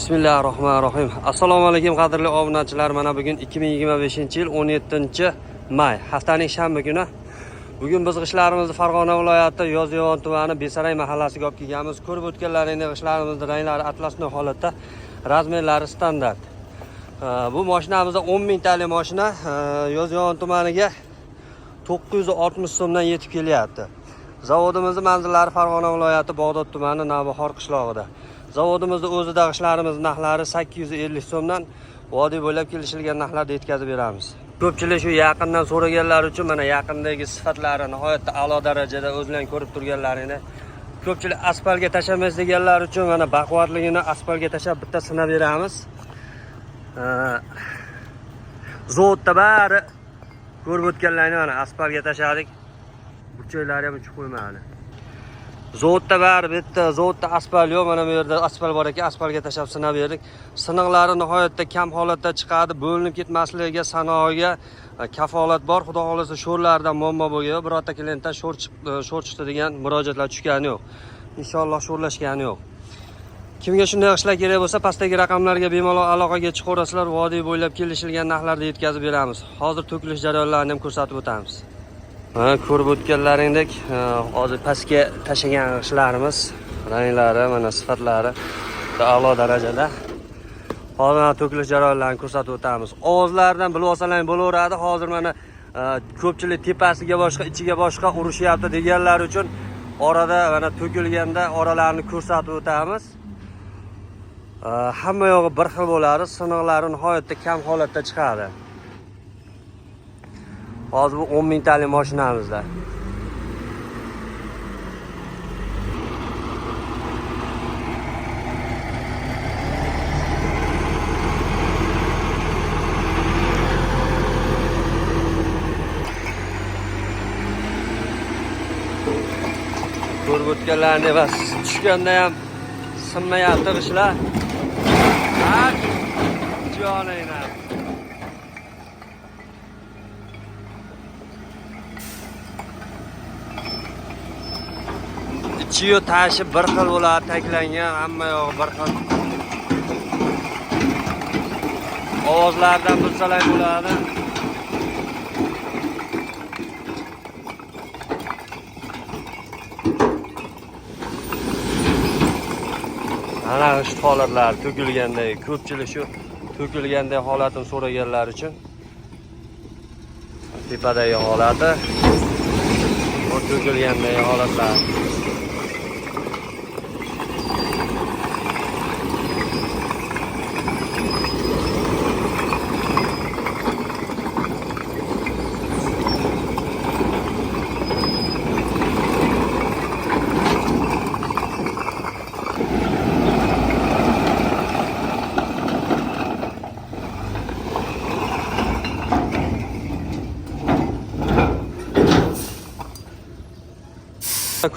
Bismillahirrohmanirrohim. Assalomu alaykum, qadrli obunachilar. Mana bugun 2025-yil 17 may, haftaning shanba kuni. Bugun biz g'ishtlarimizni Farg'ona viloyati Yozyovon tumani Besaray mahallasiga olib kelganmiz. Ko'rib o'tganlaringdek, g'ishtlarimizni ranglari атласный holatda, razmerlari standart. Bu mashinamizda 10 mingtalik mashina Yozyovon tumaniga 960 so'mdan yetib kelyapti. Zavodimizni manzillari Farg'ona viloyati Bag'dod tumani Navbahor qishlog'ida. Zavodimizda o'zida g'ishtlarimiz narxlari 850 so'mdan, vodiy bo'ylab kelishilgan narxlarda yetkazib beramiz. Ko'pchilik shu yaqindan so'raganlar uchun mana yaqindagi sifatlari nihoyatda a'lo darajada, o'zlaring ko'rib turganlaringni. Ko'pchilik asfaltga tashlamaysiz deganlar uchun mana baquvvatligini asfaltga tashlab bitta sinab beramiz. Zavodda bari ko'rib o'tganlaringni mana asfaltga tashladik. Burchaklari ham uchib qo'ymadi. Zavodda bari bitta, zavodda asfalt yo'q, mana bu yerda asfalt bor ekan, asfaltga tashlab sinab berdik. Siniqlari nihoyatda kam holatda chiqadi, bo'linib ketmasligiga, sanog'iga kafolat bor. Xudo xohlasa, sho'rlardan muammo bo'lgan yo'q. Birorta klientdan sho'r chiqdi, sho'r chiqdi degan murojaatlar tushgani yo'q. Inshaalloh sho'rlashgani yo'q. Kimga shunday g'ishtlar kerak bo'lsa, pastdagi raqamlarga bemalol aloqaga chiqaverasizlar. Vodiy bo'ylab kelishilgan narxlarda yetkazib beramiz. Hozir to'kilish jarayonlarini ham ko'rsatib o'tamiz. Mana ko'rib o'tganlaringdek, hozir pastga tashlagan g'ishtlarimiz ranglari, mana sifatlari a'lo darajada. Hozir mana to'kilish jarayonlarini ko'rsatib o'tamiz. Ovozlaridan bilib olsalaring bo'laveradi. Hozir mana ko'pchilik tepasiga boshqa, ichiga boshqa urishyapti deganlar uchun orada mana to'kilganda oralarini ko'rsatib o'tamiz. Hamma yog'i bir xil bo'ladi, siniqlari nihoyatda kam holatda chiqadi. Hozir bu 10 mingtalik mashinamizda. Ko'rib o'tganlaringdek va tushganda ham sinmayapti g'ishtlar. Ha, joninglar. Ichiyu tashi bir xil bo'ladi, taklangan, hamma yog'i bir xil. Ovozlardan bilsalar bo'ladi. Ana shu holatlar to'kilganday, ko'pchilik shu to'kilganday holatini so'raganlar uchun tepadagi holati, bu to'kilganday holatlar.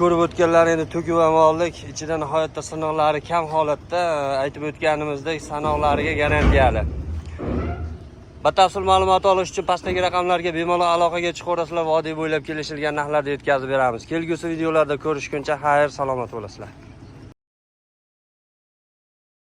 Ko'rib o'tganlar, endi to'kib ham oldik. Ichida nihoyatda siniqlari kam holatda, aytib o'tganimizdek, sanoqlariga garantiyali. Batafsil ma'lumot olish uchun pastdagi raqamlarga bemalol aloqaga chiqaverasizlar. Vodiy bo'ylab kelishilgan narxlarda yetkazib beramiz. Kelgusi videolarda ko'rishguncha xayr, salomat bo'lasizlar.